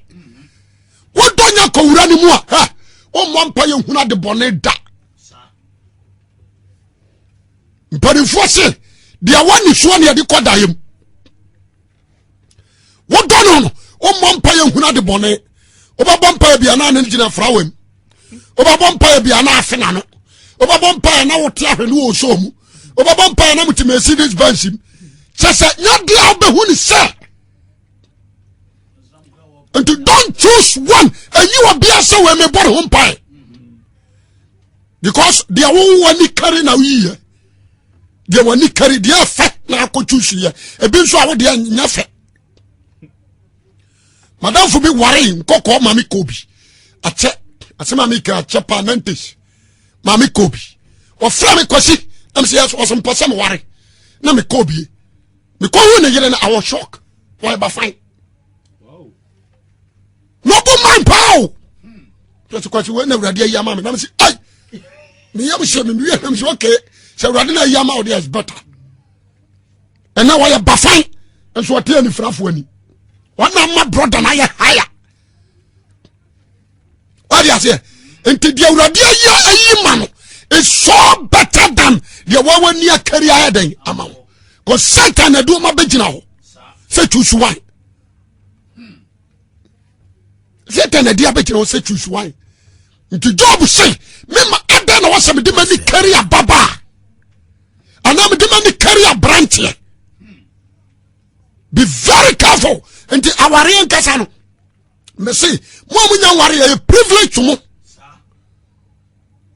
Wodɔ nya kɔwura no mu a, ha wommɔ mpaeɛ hunu ade bɔne da. Mpanimfoɔ se deɛ wɔne soɔ ne yɛde kɔ daeɛ mu. Wodɔ no no wommɔ mpaeɛ hunu ade bɔne. Wobɛbɔ mpaeɛ bia na ne gyina frawa mu. Wobɛbɔ mpaeɛ bia na afe n'ano. Wobɛbɔ mpaeɛ na wote ahwɛ ne wɔ sɔɔ mu. Wobɛbɔ mpaeɛ na mote Mercedes Benz mu. Kyɛ sɛ nyadeɛ a wobɛhu ne sɛ nti don't choose one. Ɛyi wɔ bia sɛ wɔ mebɔ ne ho mpaeɛ because deɛ wowɔ ani kari na woyiyɛ deɛ w'ani kari deɛ ɛfɛ na akɔ choose yɛ. Ebi nso a wodeɛ nyɛ fɛ. Madamfo bi ware nkɔkɔɔ maame kɔ bi akyɛ asɛm a meka akyɛ paa nantes maame kɔ bi wɔfrɛ me kwasi ɛm sɛ yɛsɛ ɔsɛ mpɛ sɛ meware na mekɔ bie mekɔ hu ne yere no awɔ shock wɔyɛ bafan na ɔbɔ man paa o yɛsɛ kwasi wei na awurade ayi ama me na mese ai meyam hyɛ me mewie nam sɛ okay sɛ awurade na ayi ama wo deɛ is better. Ɛnɛ wɔyɛ bafan nso ɔte anifirafoɔ ani wɔn ama brɔda no ayɛ haya. Wade aseɛ? Nti deɛ awurade ayi ayi ma no is so better than deɛ wɔwɔ ani akari ayɛ dɛn ama wo kò Satan na ɛde wɔn abɛgyina hɔ sɛ choose one. Satan na ɛde abɛgyina hɔ sɛ choose one. Nti Job se mema adan na wɔsɛ mede m'ani kari ababaa anaa mede m'ani kari aberanteɛ. Be very careful. Nti awareɛ nkasa no mese mo a monya nwareɛ yɛ privilege to mo.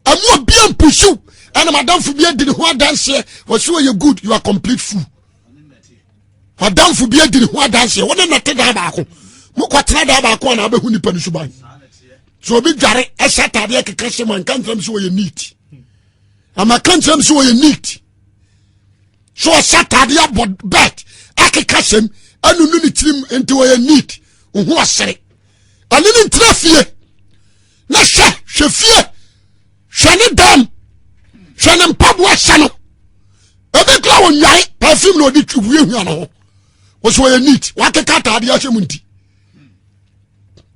Ɛmo obia mpusiw ɛna madamfo bi adi ne ho adanseɛ wɔsi wɔyɛ good. You are complete fool. Madamfo bi adi ne ho adanseɛ wɔne nɛte daa baako mokɔtena daa baako a na abɛhu nipa no suban. Sɛ obi dware ɛhyɛ ataadeɛ keka hyɛ mu anka nkyerɛm sɛ wɔyɛ neat. Amaka nkyerɛm sɛ wɔyɛ neat. So ɔhyɛ ataadeɛ abɔ bɛt akeka hyɛm anunu ne tirim nti wɔyɛ neat. Ohu ɔsere. Ɛne ne ntena fie. Na hwɛ hwɛ fie. Hwɛ ne dɛm. Hwɛ ne mpaboa hyɛ no. Ebi kura wɔ nwae perfume na ɔde huahua ne ho. Wɔsɛ wɔyɛ neat. Wakeka ataadeɛ ahyɛ mu nti.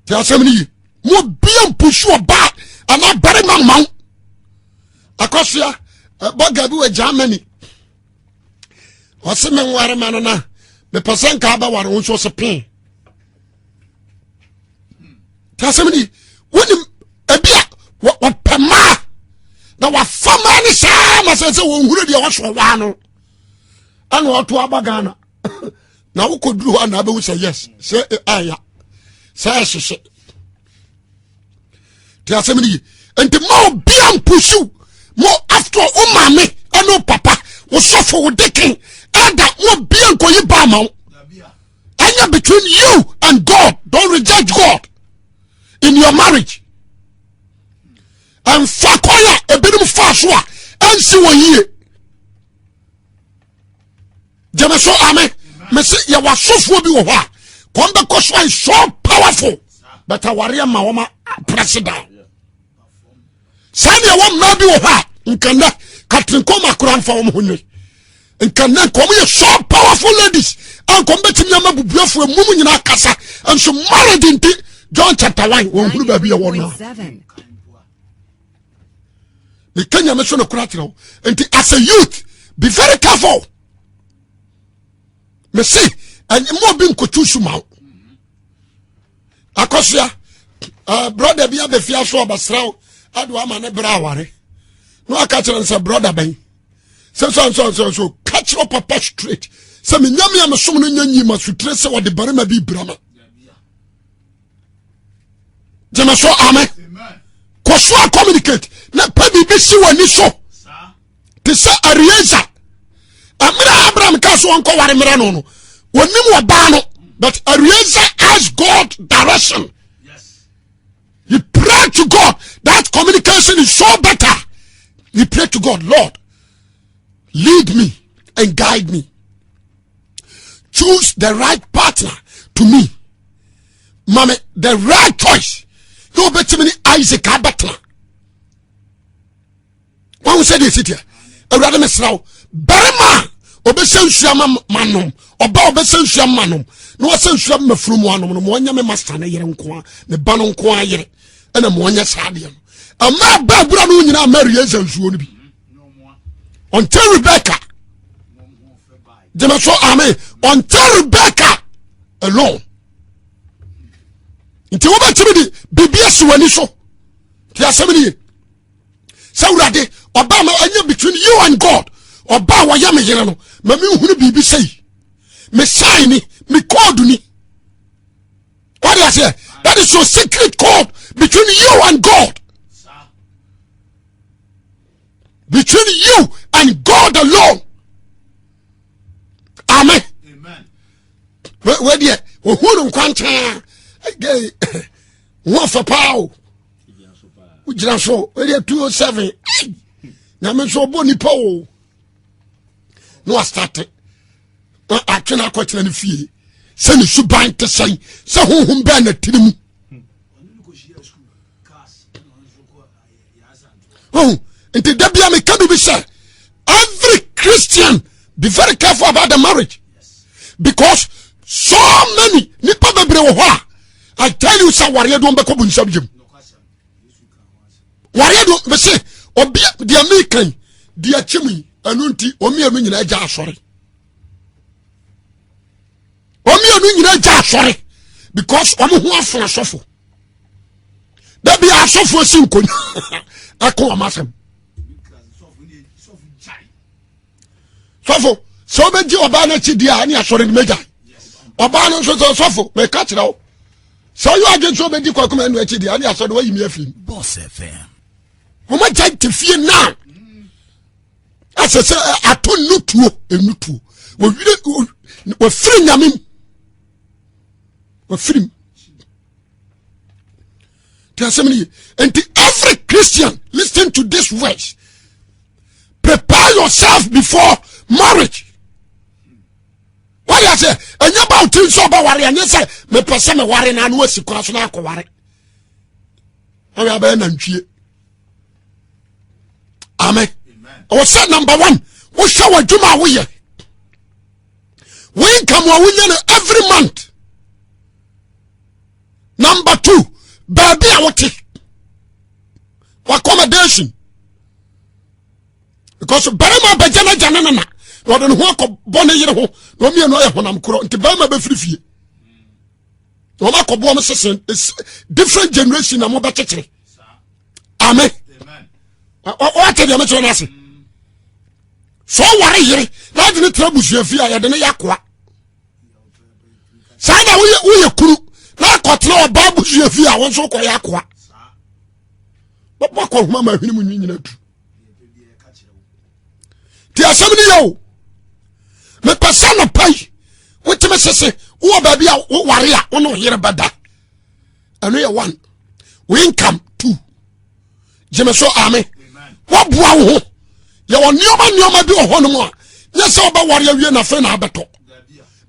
Te asɛm no ye. Mo bia mpusu ɔbaa anaa barima mma wo. Akɔsoa bɔga bi wɔ Germany. Ɔse me nware ma no na mepɛ sɛ nka abɛware wo nso ɔse pee. Te asɛm no ye. Wonim ebi a wɔpɛ mmaa na wafa mmaa no saa ma sɛ sɛ wɔnhunu deɛ wɔso ɔwaa no ɛna ɔto aba Ghana. Na wokɔduru hɔ a na abɛhu sɛ yes sɛ ɛya sɛ ɛhyehye te asɛm no ye nti ma obia mpusiw mo after all wo maame ɛne wo papa wo sɔfo wo dekin ɛda mo obia nkɔyi ba ama wo ɛnyɛ between you and God. Don't reject God in your marriage. Ɛmfa kwan a ebinom faa so a ɛnsi wɔn yie. Gyeme so ame. Mese yɛwɔ asɔfoɔ bi wɔ hɔ a kɔn bɛkɔ so ayɛ so powerful, but awareɛ ma wɔma press down. Saa deɛ wɔ mmaa bi wɔ hɔ a nkɛnɛ katerinkɔm akora mfa wɔn ho nwe nkɛnɛ nka wɔn yɛ so powerful ladies a nka wɔn bɛtumi ama bubuafoɔ emu mu nyinaa kasa, nso marriage nti John chapter 1 wɔn hunu baabi yɛ wɔn no. 90.7. Meka Nyame so nokora kyerɛ wo. Nti as a youth, be very careful. Mese mo obi nkotu su ma wo. Akɔsoa brother bi abɛfia so ɔbɛsrɛ wo ade ama ne berɛ aware na waka kyerɛ no sɛ brother bɛn sɛ sɛ sɛ sɛ so ka kyerɛ papa straight sɛ menyame a mesom no nya nyi ma sotire sɛ wɔde barima bi bra ma gyeme so ame. Kɔ so a communicate na pɛ biribi si w'ani so te sɛ Arieza. Mmerɛ Abraham ka so ɔnkɔ ware mmerɛ no no wɔnim ɔbaa no, but Arieza asked God direction. He prayed to God. That communication is so better. He prayed to God, Lord, lead me and guide me, choose the right partner to me, mame the right choice na obɛtumi ne Isaac abɛtena. Wahu sɛ deɛ ɛsi teɛ. Awurade mesrɛ wo, barima a ɔbɛsɛ nsuo ama manom, ɔba a ɔbɛsɛ nsuo ama nom na wɔsɛ nsuo ama funu mu anom no, ma ɔnyɛ me masta no yere nko a, me ba no nko a yere, ɛna ma ɔnyɛ saa deɛ no. Ɛma ɛba abura no nyinaa ma Eliezer nsuo no bi until Rebecca. Gyeme so amen. Until Rebecca alone. Nti wobɛtumi de biribi asi w'ani so. Nti asɛm no ye sɛ Awurade ɔbaa ma ɛnyɛ between you and God. Ɔbaa wɔyɛ me yere no ma menhunu biribi sɛi, me sign ni, me code ni. What do I say? That is your secret code between you and God, between you and God alone. Amen. Wei deɛ ohun no nkwankyɛn a ho afɛ paa o, wogyina so. Wei deɛ 207 Nyame nso ɔbɔ nipa o na wastate na atwe no akɔkyerɛ no fie sɛ ne suban te sɛn, sɛ honhom bɛɛ na tiri mu. Oh, nti da bia meka biribi sɛ every Christian be very careful about the marriage, because so many nipa bebree wɔ hɔ a, I tell you sɛ wareɛ de wɔn bɛkɔ bu nsɛm gyem. Wareɛ de mese obi deɛ mekan deɛ kyim yi, ɛno nti wɔn mmienu nyinaa gya asɔre, wɔn mmienu nyinaa gya asɔre because wɔn ho afono asɔfo. Dabi asɔfo si nkonya ɛko wɔn asɛm. Sɔfo sɛ wobɛgye ɔbaa no akyi di a, ɛne asɔre no mɛgya ɔbaa no nso sɛ sɔfo mɛka kyerɛ wo sɛ ɔyɛ adwen sɛ wobɛdi kwakoma ɛno akyi di a, ɛne asɔre no wayi me afiri mu. Wɔn agya nte fie now asɛ sɛ ato nnutuo nnutuo wɔwire wɔfiri Nyame mu, wɔfiri mu. Nti asɛm no ye. Nti every Christian listen to this verse. Prepare yourself before marriage. Wọ́n yà sẹ́, ẹ̀yẹ́ bá òtí nsọ́ ọba wari, ẹ̀yẹ́ sẹ́, mepɛ sɛ meware na ano asi kwan so na akɔware. Wọ́n yà bɛyɛ nantwie. Amen. Ɔwɔ sɛ number one, wohwɛ w'adwuma a woyɛ. Wo income a wonya no every month. Number two, baabi a wote. Accommodation. Because barima bɛgya n'agya ne nana na ɔde ne ho akɔbɔ ne yere ho na ɔmmienu ayɛ honam korɔ nti barima bɛfiri fie na wɔn akɔboɔ mo sese different generation na mo bɛkyekyere. Amen. Wɔate deɛ mekyerɛ no ase. Sɛ ɔware yere na ade ne tena abusua fie a yɛde ne yɛ akoa. Saa na woyɛ woyɛ kunu na akɔtena ɔbaa abusua fie a wɔn nso kɔyɛ akoa. Bɛbɔ akɔhoma ma ahwene mu nwi nyina tu. Nti asɛm no yɛ o. Mepɛ sɛ nɔpa yi wotumi sese wowɔ baabi a woware a wo ne wo yere bɛda. Ɛno yɛ one. Wo income two. Gyeme so ame. Woaboa wo ho. Yɛwɔ nneɛma nneɛma bi wɔ hɔnom a nyɛ sɛ wobɛware awie na afei na abɛtɔ.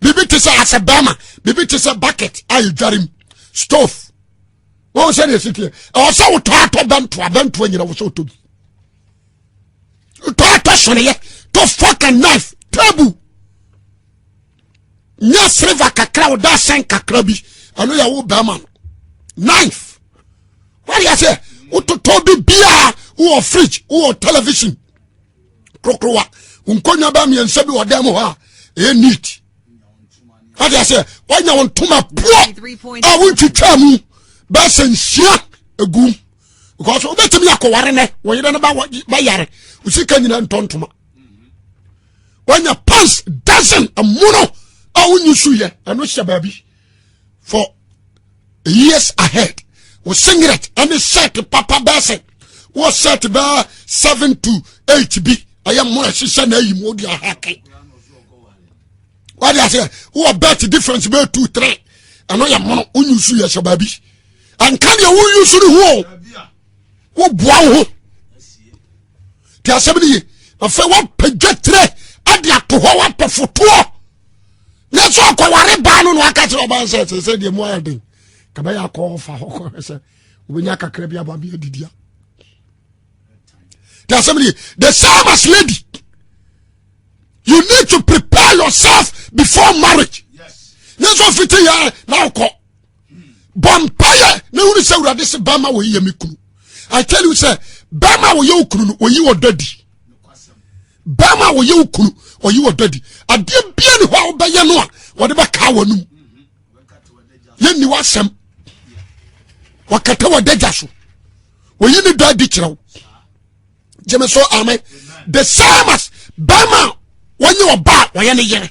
Biribi te sɛ asɛ bɛrima, biribi te sɛ bucket a yɛdware mu, stove. Wɔn sɛ deɛ ɛsi teɛ. Ɛwɔ sɛ wotɔ atɔ bɛntoa bɛntoa nyina wɔ sɛ wotɔ bi. Wotɔ atɔ sɔneɛ, tɔ fork and knife, table. Nyɛ silver kakra wo da sɛn kakra bi. Ɛno yɛ wo bɛrima no. Knife. Wọ́n yà sẹ́ wototɔ bi biara wowɔ fridge wowɔ television korokorowa nkonnwa bɛɛ mmiɛnsa bi wɔ dan mu hɔ a ɛyɛ neat. Wọ́n yà sẹ́ wọ́nya wɔn ntoma poɔ a wontwitwa mu bɛɛ sɛ nsia egum because wobɛtumi akɔware nɛ wɔn yere no bɛyare osika nyina ntɔ ntoma. Wanya pants dozen amono a wonyi so yɛ ɛno hyɛ baabi for years ahead. Wo singlet ɛne shirt papa bɛɛ sɛ wɔ shirt bɛɛ 7 to 8 bi ɛyɛ mo ɛhyehyɛ na ayi mu wode ahake. Wade aseɛ wowɔ belt difference bɛɛ 2 3 ɛno yɛ mono wonyi so yɛ hyɛ baabi ɛnka deɛ wonyi so no ho o woboa wo ho. Nti asɛm no ye. Afei woapɛ dwatirɛ ade ato hɔ woapɛ fotoɔ nyɛ sɛ ɔkɔware baa no na waka kyerɛ ɔbaa sɛ sɛ sɛ deɛ mu ayɛ den ka bɛyɛ akɔ ɔfa hɔ kɔhwɛ sɛ wobɛnya kakra bi aba bi adidi a. Nti asɛm no ye. The same as lady, you need to prepare yourself before marriage. Nyɛ sɛ ɔfiti yɛ na wokɔ bɔ mpaeɛ na wunu sɛ awurade sɛ bɛrima wɔyi yɛ me kunu. I tell you sɛ bɛrima a wɔyɛ wo kunu no wɔyi wɔ dadi. Bɛrima a wɔyɛ wo kunu ɔyi wɔ dadi. Adeɛ bia ne hɔ a wobɛyɛ no a wɔde bɛkaa w'anum. Yɛnni w'asɛm. Wɔkata w'adagya so. Wɔyi ne dɔ adi kyerɛ wo. Gyeme so amen. The same as bɛrima a wɔnyɛ ɔbaa wɔyɛ ne yere.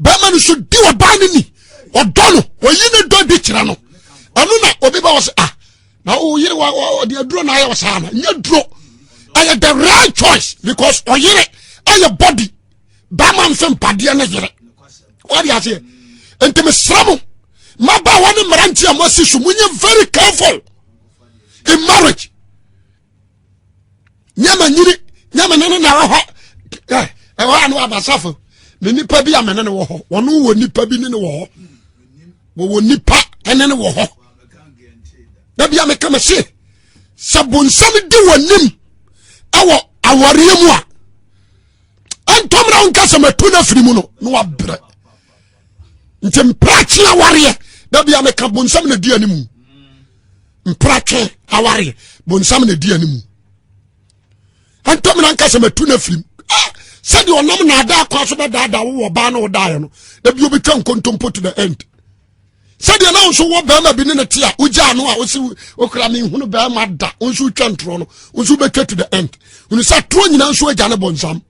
Bɛrima no nso di ɔbaa no ni. Ɔdɔ no wɔyi ne dɔ di kyerɛ no. Ɛno na obi bɛ wɔ sɛ ah na wo yere wa ɔde aduro na ayɛ wɔ saa na nyɛ duro. Ɛyɛ the right choice because ɔyere ɛyɛ body. Bɛrima nfe mpadeɛ ne yere. Wɔde aseɛ. Nti mesrɛ mo mmabaawa ne mmeranteɛ a moasi so monyɛ very careful in marriage. Nyɛma nyini nyɛma ne ne na wɔ hɔ ɛwɔ ano abasafo ne nipa bi a mene ne wɔ hɔ wɔn wɔ nipa bi ne ne wɔ hɔ wɔwɔ nipa ɛne ne wɔ hɔ dabi a meka me se sɛ bonsam di wɔ nim ɛwɔ awareɛ mu a ɛntɔmina wo nka sɛ matu no afiri mu no na wabrɛ. Nti mprakye awareɛ dabi a meka bonsam na di animu. Mpratwe awareɛ bonsam na di animu. Ɛntɔmina nka sɛ matu no afiri mu sɛdeɛ ɔnam naadaa kwan so bɛdaadaa wo wɔ baa na ɔdaeɛ no dabi obɛtwa nkontompo to the end. Sɛdeɛ na wo nso wɔ bɛrima bi ne ne te a wogyaa no a wosi wokura menhunu bɛrima da wo nso wotwa ntorɔ no wo nso wobɛtwa to the end. Hunu sɛ atorɔ nyinaa nso agya ne bɔnsam.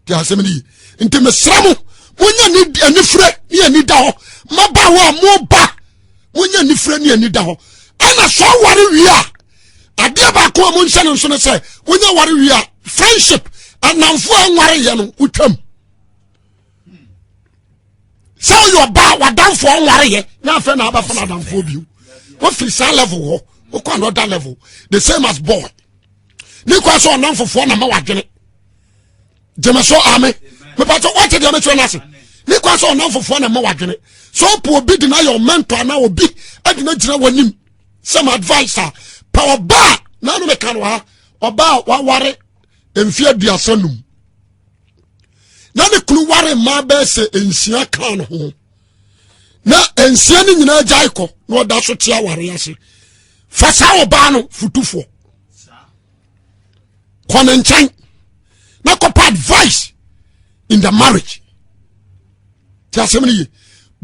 Nti asɛm no yi nti mesrɛ mo monya anifirɛ ne ani da hɔ. Mmabaawa a moba monya anifirɛ ne ani da hɔ. Ɛna sɛ ɔware wie a adeɛ baako a monhyɛ no nso no sɛ wonya ware wie a friendship anamfo a nwareyɛ no wotwam. Sɛ woyɛ ɔbaa wadamfoɔ nwareyɛ na afei na abɛfa no adamfoɔ bio. Wofiri saa level hɔ, wokɔ another level, the same as boy. Ne kwan sɛ ɔnam fofoɔ na ma wadwene. Gyeme so ame. Mepatɛ woate deɛ mekyerɛ no ase. Ne kwan sɛ ɔnam fofoɔ na ma wadwene. Sɛ ɔpo obi de no ayɛ ɔmɛntɔ anaa obi de no gyina w'anim sɛ ma advice a, pɛ ɔbaa na ano meka no ha, ɔbaa waware mfe 35 na ne kunu ware mmaa bɛɛ sɛ 6 ka no ho, na 6 no nyinaa gyae kɔ na ɔda so te aware ase. Fa saa ɔbaa no fotufoɔ kɔ ne nkyɛn na kɔpa advice in the marriage. Ti asɛm no ye,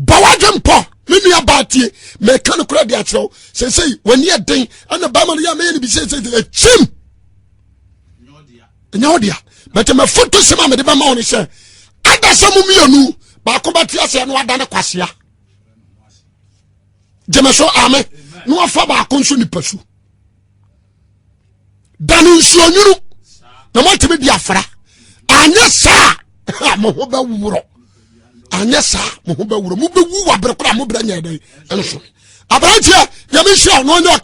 bɔ wadwe mpɔ. Me nua baa, tie, mɛka no kora de akyerɛ wo. Sɛsɛi w'ani ɛden ɛna bɛma no yɛ mɛyɛ no bi sɛsɛ akyim ɛnyɛ wo dea. Bɛtɛ mafoto sɛm a mede bɛma wo no sɛ ada sɛ mo mmienu baako bɛte aseɛ na wada ne kwasea. Gyeme so ame. Na wafa baako nso nipa su da no nsuo nwunu na moatumi de afra. Anyɛ saa, mo ho bɛworɔ. Anyɛ saa, mo ho bɛworɔ, mobɛwu wɔ abere koro a mobrɛ nyɛ dɛn. Ɛnso aberanteɛ, Nyame nhyira wo na ɔnyɛ ɔkɛ.